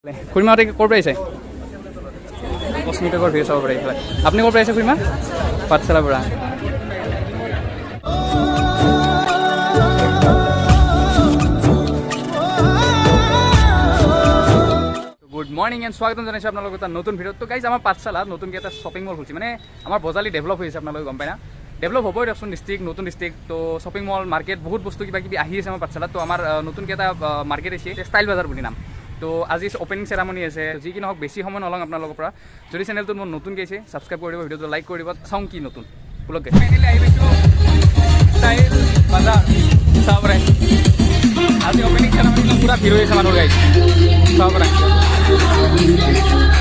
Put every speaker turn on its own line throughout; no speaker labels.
খুৰীমাহঁতে ক'ৰ পৰা আহিছে? কচমেটিকৰ ভিৰ চাব পাৰে এইফালে। আপুনি ক'ৰ পৰা আহিছে খুৰীমা? পাঠশালাৰ পৰা। গুড মৰ্ণিং এণ্ড স্বাগতম জনাইছোঁ আপোনালোক এটা নতুন ভিডিঅ'ত। তো গাইজ, আমাৰ পাঠশালাত নতুনকৈ এটা শ্বপিং মল খুলিছে, মানে আমাৰ বজালি ডেভেলপ হৈছে, আপোনালোকে গম পায় না। ডেভেলপ হ'বই দিয়কচোন, ডিষ্ট্ৰিক্ট নতুন ডিষ্ট্ৰিক্ট, তো শ্বপিং মল মাৰ্কেট বহুত বস্তু কিবা কিবি আহি আছে আমাৰ পাঠশালাত। তো আমাৰ নতুনকৈ এটা মাৰ্কেট আহিছে, ষ্টাইল বজাৰ বুলি নাম। তো আজি অ'পেনিং চেৰামনি আছে। যি কি নহওক, বেছি সময় নলওঁ আপোনালোকৰ পৰা। যদি চেনেলটোত মোৰ নতুনকৈ আহিছে, ছাবস্ক্ৰাইব কৰি দিব, ভিডিঅ'টো লাইক কৰি দিব। চাওঁ কি নতুন ব'লক। ফাইনেলি আহি পাইছোঁ ষ্টাইল বজাৰ, চাব পাৰে। আজি অ'পেনিং চেৰামনি, পূৰা ভিৰ হৈ আছে মানুহৰ গাইজ, চাব পাৰে।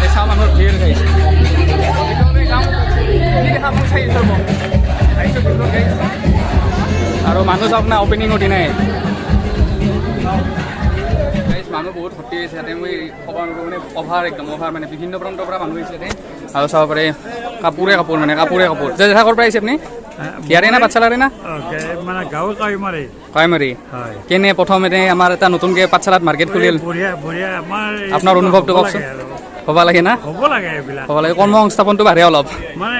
এই চাওঁ, মানুহৰ ভিৰ গাইজ। ভিতৰলৈ যাওঁ, কি দেখা মোক চাই আছোঁ, আহিছোঁ ভিতৰত গাইজ। আৰু মানুহ চাওক না, অ'পেনিঙৰ দিনাই গাইজ মানুহ বহুত ভৰ্তি হৈছে ইয়াতে। মই ক'ব নোৱাৰোঁ, মানে অভাৰ, একদম অভাৰ, মানে বিভিন্ন প্ৰান্তৰ পৰা মানুহ আহিছে ইয়াতে। আৰু চাব পাৰে, কাপোৰে কাপোৰ, মানে কাপোৰে কাপোৰ। জেঠা, ক'ৰ পৰা আহিছে আপুনি? ইয়াৰে না পাঠশালাৰে না?
মানে গাঁৱৰ কাৱৈমাৰী।
কাৱৈমাৰী।
হয়।
কেনে প্ৰথমতে আমাৰ এটা নতুনকৈ পাঠশালাত মাৰ্কেট খুলিল?
বঢ়িয়া বঢ়িয়া, আমাৰ
আপোনাৰ অনুভৱটো
হ'ব
কওকচোন।
লাগে আৰু।
হ'ব লাগে না?
হ'ব লাগে এইবিলাক।
হ'ব লাগে, কৰ্ম সংস্থাপনটো বাঢ়ে অলপ।
মানে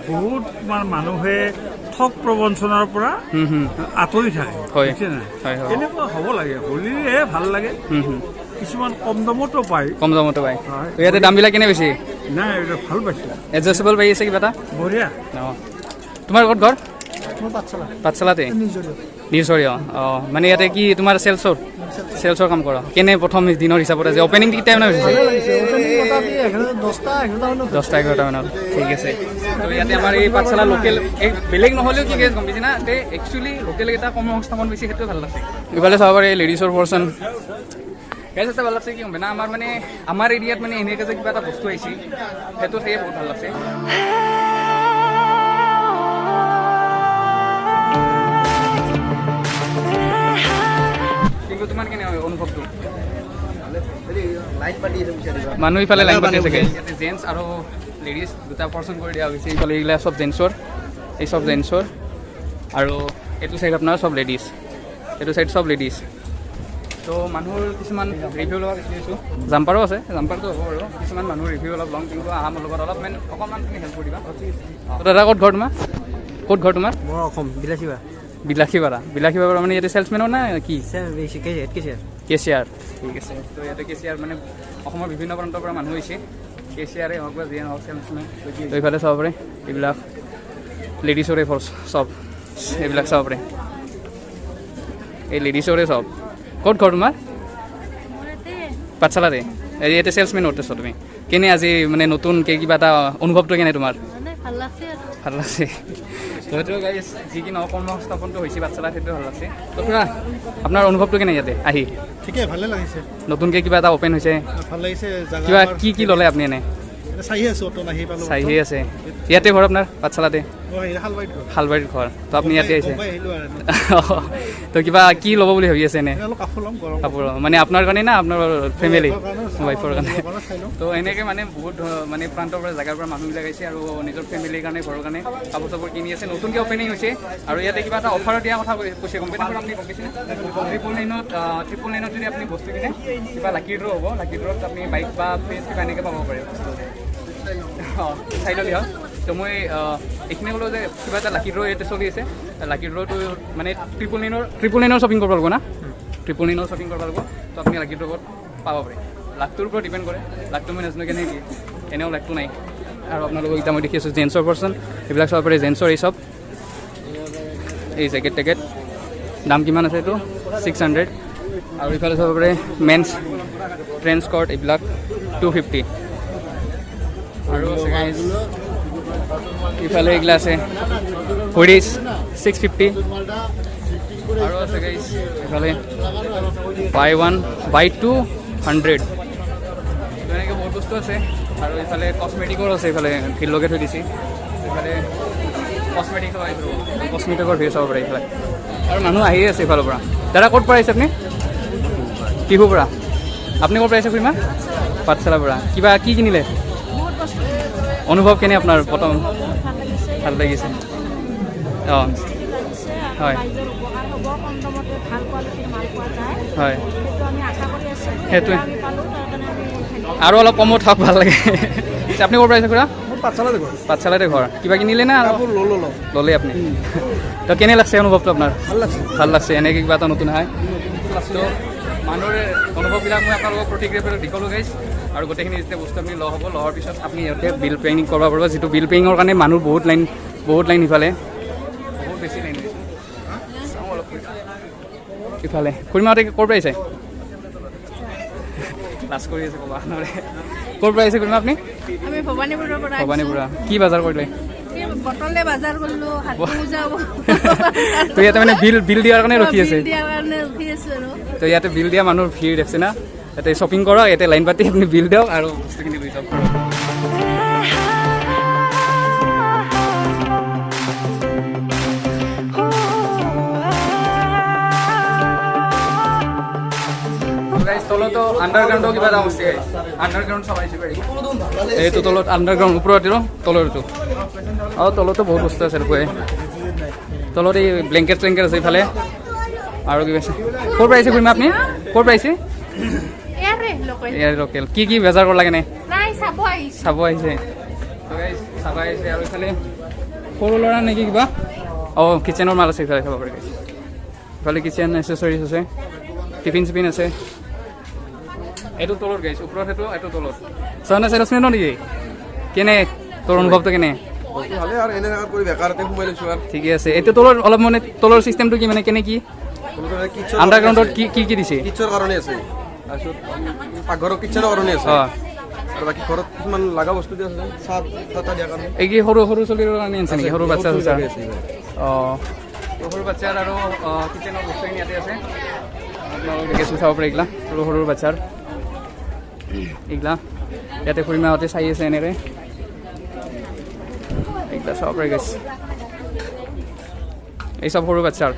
বহুত মানে মানুহে ঠগ প্ৰবঞ্চনাৰ পৰা
হুম হুম
আঁতৰি থাকে। বুজিছে নাই?
হয় হয়।
এনেকুৱা হ'ব লাগে, হ'লেহে ভাল লাগে।
হুম হুম
কিছুমান কম দামতো পায়।
কম দামতো পায়।
হয়।
তো ইয়াতে দামবিলাক কেনে বেছি?
নাই, এইবিলাক ভাল পাইছোঁ।
এডজাষ্টেবল পাই আছে কিবা এটা।
বঢ়িয়া।
অঁ, তোমাৰ ক'ত ঘৰ?
মোৰ পাঠশালা।
পাঠশালাতে?
নিজৰে।
নিজৰে। অঁ, মানে ইয়াতে কি তোমাৰ চেলছৰ কাম কৰা? কেনে প্ৰথম দিনৰ হিচাপত আজি অ'পেনিং কেতিয়া মানে হৈছে?
ভালে লাগিছে। অ'পেনিং মোটামুটি 11, 10টা 11টা মানত।
10টা 11টা মানত, ঠিক আছে। তো ইয়াতে আমাৰ এই পাঠশালা লোকেল, এই বেলেগ নহ'লেও কি গম পাইছে না, তে একচুৱেলি লোকেল এটা কৰ্মসংস্থাপন বেছি, সেইটোৱে ভাল লাগছে। ইফালে চাব পাৰে লেডিছৰ পৰ্চন গাইজ। এটা ভাল লাগছে কি গম পাই না, আমাৰ মানে আমাৰ এৰিয়াত মানে এনেকৈ যে কিবা এটা বস্তু আহিছে, সেইটো চায়ে বহুত ভাল লাগছে। কিন্তু তোমাৰ কেনে অনুভৱটো? মানুহ ইফালে লাইন পাতি আছে guys। ইয়াতে জেণ্টছ আৰু লেডিজ দুটা পৰ্চন কৰি দিয়া হৈছে। ইফালে এইগিলা চব জেণ্টছৰ, এই চব জেণ্টছৰ, আৰু এইটো চাইড আপোনাৰ চব লেডিজ, এইটো চাইড চব লেডিজ। তো মানুহৰ কিছুমান ৰিভিউ ল'ব বিচাৰিছোঁ। জাম্পাৰো আছে, জাম্পাৰটো হ'ব বাৰু। কিছুমান মানুহৰ ৰিভিউ অলপ ল'ম, কিন্তু আহা মোৰ লগত অলপমান অকণমান তুমি হেল্প কৰি দিবা। তো দাদা, ক'ত ঘৰ তোমাৰ? ক'ত ঘৰ তোমাৰ?
মোৰ অসম বিলাসীপাৰা।
বিলাসীপাৰা। বিলাসীপাৰা, মানে ইয়াতে চেলছমেনৰ না কি?
Head cashier.
Cashier, ঠিক আছে। তো ইয়াতে কেচিয়াৰ, মানে অসমৰ বিভিন্ন প্ৰান্তৰ পৰা মানুহ আহিছে, কেচিয়াৰে হওক বা যিয়ে নহওক, চেলছমেন। তো এইফালে চাব পাৰে, এইবিলাক লেডিছৰে ফৰ্চ চব, এইবিলাক চাব পাৰে, এই লেডিছৰে চব। ক'ত ঘৰ তোমাৰ? পাঠশালাতে। এই ইয়াতে চেলছমেন আছ তুমি। কেনে আজি মানে নতুনকৈ কিবা এটা অনুভৱটো কেনে তোমাৰ?
মানে ভাল লাগছে আৰু।
ভাল লাগছে। তো সেইটো গাইজ, যি কি নহওক, কৰ্মসংস্থাপনটো হৈছে পাঠশালাত, সেইটো ভাল লাগছে। তো খুৰা, আপোনাৰ অনুভৱটো কেনে ইয়াতে আহি?
ঠিকে, ভালে লাগিছে।
নতুনকৈ কিবা এটা অ'পেন হৈছে।
ভাল লাগিছে জাগা।
কিবা
আমাৰ
কি কি ল'লে আপুনি এনে?
চাই আছো, অটো আহি পালো।
চাইহে আছে। ইয়াতে ঘৰ আপোনাৰ পাঠশালাতে?
মই শালবাৰীত ঘৰ।
শালবাৰীত ঘৰ। তো আপুনি ইয়াতে আহিছে?
মুম্বাই আহিলো আৰু।
তো কিবা কি ল'ব বুলি ভাবি আছে এনে?
এনে অলপ কাপোৰ ল'ম, গৰম।
কাপোৰ মানে আপোনাৰ কাৰণে না আপোনাৰ ফেমিলি?
ৱাইফৰ কাৰণে।
ৱাইফৰ কাৰণে।
নিজৰ কাৰণে চাই লওঁ।
তো এনেকৈ মানে বহুত মানে প্ৰান্তৰ পৰা, জেগাৰ পৰা মানুহবিলাক আহিছে আৰু নিজৰ ফেমিলিৰ কাৰণে, ঘৰৰ কাৰণে কাপোৰ চাপোৰ কিনি আছে। নতুনকৈ অ'পেনিং হৈছে আৰু ইয়াতে কিবা এটা অফাৰ দিয়া কথা কৈছে, গম পাইছে আপুনি? গম পাইছেনে? 999ত যদি আপুনি বস্তু কিনে, কিবা লাকি ড্ৰ হ'ব, লাকি ড্ৰত আপুনি বাইক বা ফ্ৰিজ কিবা এনেকৈ পাব পাৰিব। অঁ, চাই ল'লি হ'ল। তো মই এইখিনি ক'লোঁ যে কিবা এটা লাকি ড্ৰ ইয়াতে চলি আছে। লাকি ড্ৰটো মানে 999ৰ শ্বপিং কৰিব লাগিব না, 999ৰ শ্বপিং কৰিব লাগিব, তো আপুনি লাকি ড্ৰত পাব পাৰে। লাকটোৰ ওপৰত ডিপেণ্ড কৰে, লাকটো মই নাজানো কেনেকৈ দিয়ে, এনেও লাকটো নাই। আৰু আপোনালোকক এতিয়া মই দেখি আছোঁ জেণ্টছৰ পাৰ্চন, এইবিলাক চাব পাৰে। জেণ্টছৰ এই চব, এই জেকেট টেকেট, দাম কিমান আছে এইটো? 600। আৰু ইফালে চাব পাৰে মেন্স ট্ৰেঞ্চ কট, এইবিলাক 250। আৰু আছে গাইজ, ইফালে এইগিলা আছে হুডিজ, 650। আৰু আছে গাইজ ইফালে বাই ওৱান বাই 200। এনেকৈ বহুত বস্তু আছে। আৰু ইফালে কচমেটিকৰ আছে, ইফালে ভিৰ লগাই থৈ দিছে। ইফালে কচমেটিক্স, কচমেটিকৰ ভিৰ চাব পাৰে ইফালে। আৰু মানুহ আহিয়ে আছে ইফালৰ পৰা। দাদা, ক'ত পৰা আহিছে আপুনি? টিহুৰ পৰা। আপুনি ক'ৰ পৰা আহিছে খুৰীমা? পাঠশালাৰ পৰা। কিবা কি কিনিলে?
বহুত বস্তু কিনিলোঁ।
অনুভৱ কেনে আপোনাৰ প্ৰথম?
বহুত ভাল লাগিছে।
ভাল লাগিছে। অঁ।
স্থিতি লাগিছে আৰু ৰাইজৰ উপকাৰ হ'ব, কম দামতে ভাল কোৱালিটিৰ মাল পোৱা যায়। সেইটো আমি আশা কৰি আছিলোঁ।
সেইটোৱে।
আমি পালোঁ, তাৰ কাৰণে আমি
আৰু অলপ কমত হওক, ভাল লাগে। আপুনি ক'ৰ পৰা আহিছে খুৰা?
মোৰ পাঠশালাতে ঘৰ।
পাঠশালাতে ঘৰ। কিবা কিনিলে না?
কাপোৰ ল'লো অলপ।
ল'লে আপুনি? তো কেনে লাগছে অনুভৱটো আপোনাৰ?
ভাল লাগছে।
ভাল লাগছে, এনেকৈ কিবা এটা নতুন আহে। তো মানুহৰ অনুভৱবিলাক মই আপোনালোকক প্ৰতিক্ৰিয়াবিলাক দেখুৱালোঁ গাইছ। আৰু গোটেইখিনি যেতিয়া বস্তু আপুনি লগ হ'ব, লোৱাৰ পিছত আপুনি ইয়াতে বিল পেয়িং কৰিব পাৰিব, যিটো বিল পেয়িঙৰ কাৰণে মানুহ বহুত লাইন, বহুত লাইন, ইফালে বহুত বেছি লাইন হৈছে। চাওঁ অলপ ইফালে। খুৰীমাহঁতে ক'ৰ পৰা আহিছে? লাজ কৰি আছে ক'বা নহ'লে। ক'ৰ পৰা আহিছে খুৰীমা আপুনি?
আমি ভৱানীপুৰৰ পৰা আহিছোঁ।
ভৱানীপুৰা। কি বজাৰ কৰিলে?
এই বটলে বজাৰ কৰিলো, হাত মোজাও।
তো ইয়াতে মানে বিল দিয়াৰ কাৰণে ৰখি আছে?
বিল দিয়াৰ কাৰণে ৰখি আছো আৰু।
তো ইয়াতে বিল দিয়া মানুহৰ ভিৰ দেখছে না? ইয়াতে শ্বপিং কৰক, ইয়াতে লাইন পাতি আপুনি বিল দিয়ক আৰু বস্তুখিনি লৈ যাওক। তলতো আণ্ডাৰগ্ৰাউণ্ডো কিবা এটা বস্তু, আণ্ডাৰগ্ৰাউণ্ড চাব আহিছে পাৰি। এইটো তলত আণ্ডাৰগ্ৰাউণ্ড, ওপৰত এইটো, তলৰ এইটো। অঁ, তলতো বহুত বস্তু আছে লোকে। তলত এই ব্লেংকেট চেংকেট আছে ইফালে আৰু কিবা আছে। ক'ৰ পৰা আহিছে খুৰীমা আপুনি? ক'ৰ পৰা আহিছে?
ইয়াৰে লোকেল।
ইয়াৰে লোকেল। কি কি বজাৰ কৰিব লাগে নে?
নাই, চাব আহিছে।
চাব আহিছে। তো গাইজ চাব আহিছে। আৰু ইফালে সৰু ল'ৰা নেকি কিবা? অঁ, কিচেনৰ মাল আছে ইফালে, চাব পাৰি গাইজ। ইফালে কিচেন এচেচৰিজ আছে, টিফিন চিফিন আছে। এইটো তলত গাইছ, ওপৰত সেইটো, এইটো তলত। ছয়না চেলছমেনৰ নেকি? কেনে তোৰ অনুভৱটো কেনে?
ভালে আৰু এনে কৰি বেকাৰতে সোমাই লৈছোঁ আৰু।
ঠিকে আছে। এইটো তলৰ অলপ মানে তলৰ চিষ্টেমটো কি, মানে কেনে কি? আণ্ডাৰগ্ৰাউণ্ডত কি কি কি দিছে?
কিটচৰ কাৰণে আছে, তাৰপিছত পাকঘৰৰ কিটচেনৰ কাৰণে আছে, আৰু বাকী ঘৰত কিছুমান লগা বস্তু দিয়া আছে, চাহ তাহ দিয়াৰ কাৰণে।
এই কি সৰু সৰু চলিৰ কাৰণে আনিছে নেকি? সৰু বাচ্চা চাচ্চা? অঁ, সৰু বাচ্চাৰ আৰু কিটচেনৰ বস্তুখিনি ইয়াতে আছে। আপোনালোকে দেখিছোঁ, চাব পাৰে এইগিলা সৰু সৰু বাচ্চাৰ এইগিলা। ইয়াতে খুৰীমাহঁতে চাই আছে এনেকৈ, এইগিলা চাব পাৰে গাইছ। এই চব সৰু বাচ্চাৰ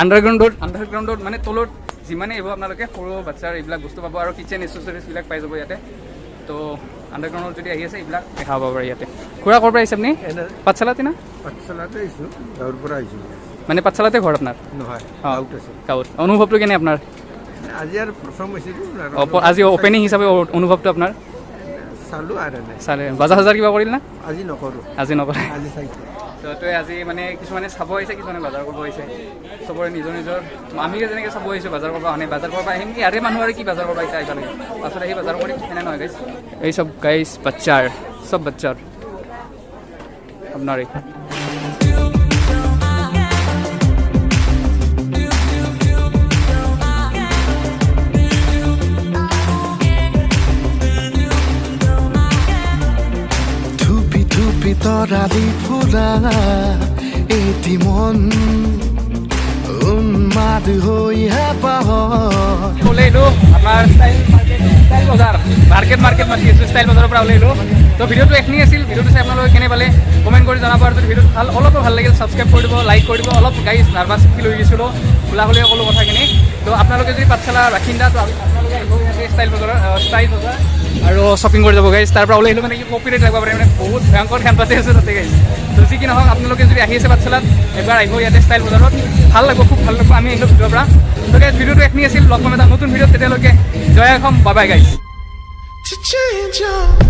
আণ্ডাৰগ্ৰাউণ্ডত মানে তলত যিমানেই আহিব আপোনালোকে সৰু বাচ্চাৰ এইবিলাক বস্তু পাব আৰু কিচেন এচেচৰিজবিলাক পাই যাব ইয়াতে। তো আণ্ডাৰগ্ৰাউণ্ডত যদি আহি আছে এইবিলাক দেখা পাব পাৰে ইয়াতে। খুৰা ক'ৰ পৰা আহিছে আপুনি? পাঠশালাতে না?
পাঠশালাতে আহিছোঁ, গাঁৱৰ পৰা আহিছোঁ।
মানে পাঠশালাতে ঘৰ আপোনাৰ?
নহয়,
অঁ,
গাঁৱত আছে।
গাঁৱত। অনুভৱটো কেনে আপোনাৰ?
আজি আৰু প্ৰথম হৈছেতো।
আজি অ'পেনিং হিচাপে অনুভৱটো আপোনাৰ?
চালোঁ আৰু এনে।
চালে। বজাৰ চজাৰ কিবা কৰিল না?
আজি নকৰোঁ।
আজি নকৰে?
আজি চাইছোঁ।
তো আজি মানে কিছুমানে চাব আহিছে, কিছুমানে বজাৰ কৰিব আহিছে। চবৰে নিজৰ নিজৰ, আমি যেনেকৈ চাব আহিছোঁ, বজাৰ কৰিব অহা নাই। বজাৰ কৰিব আহিম ইয়াৰে মানুহ আৰু কি বজাৰ কৰিব এতিয়া আহিব লাগে, পাছত আহি বজাৰ কৰিম, এনে নহয় গাইছ। এই চব গাইছ বাচ্চাৰ, চব বাচ্চাৰ আপোনাৰ এই।
থুপি থুপি তৰালি ফুৰা এটি মন উন্মাদ হৈ হেঁপাহৰ
ওলাই আহিলোঁ আপোনাৰ ষ্টাইল মাৰ্কেট, ষ্টাইল বজাৰ, মাৰ্কেট মাৰ্কেট মাতি আছোঁ, ষ্টাইল বজাৰৰ পৰা ওলাই আহিলোঁ। তো ভিডিঅ'টো এইখিনি আছিল। ভিডিঅ'টো চাই আপোনালোকে কেনে পালে কমেণ্ট কৰি জনাব। আৰু যদি ভিডিঅ'টো ভাল অলপো ভাল লাগিল ছাবস্ক্ৰাইব কৰি দিব, লাইক কৰি দিব। অলপ গাইজ নাৰ্ভাছ ফিল হৈ গৈছিলোঁ, খোলা খুলি ক'লোঁ কথাখিনি। তো আপোনালোকে যদি পাঠশালা বাসিন্দা, তো আপোনালোকে আহিব ইয়াতে ষ্টাইল বজাৰৰ, ষ্টাইল বজাৰ আৰু শ্বপিং কৰি যাব গাইজ। তাৰ পৰা ওলাই আহিলোঁ মানে কি কপিৰাইট লাগিব পাৰে, মানে বহুত ভয়ংকৰ খেল পাতি আছে তাতে গাইজ। তো যি কি নহওক আপোনালোকে যদি আহি আছে পাঠশালাত এবাৰ আহিব ইয়াতে ষ্টাইল বজাৰত, ভাল লাগিব, খুব ভাল লাগিব। আমি আহিলোঁ ভিডিঅ'ৰ পৰা। তো গাইজ ভিডিঅ'টো এইখিনি আছিল, লগ পাম এটা নতুন ভিডিঅ'ত। তেতিয়ালৈকে জয় Assam, bye bye guys.
To change your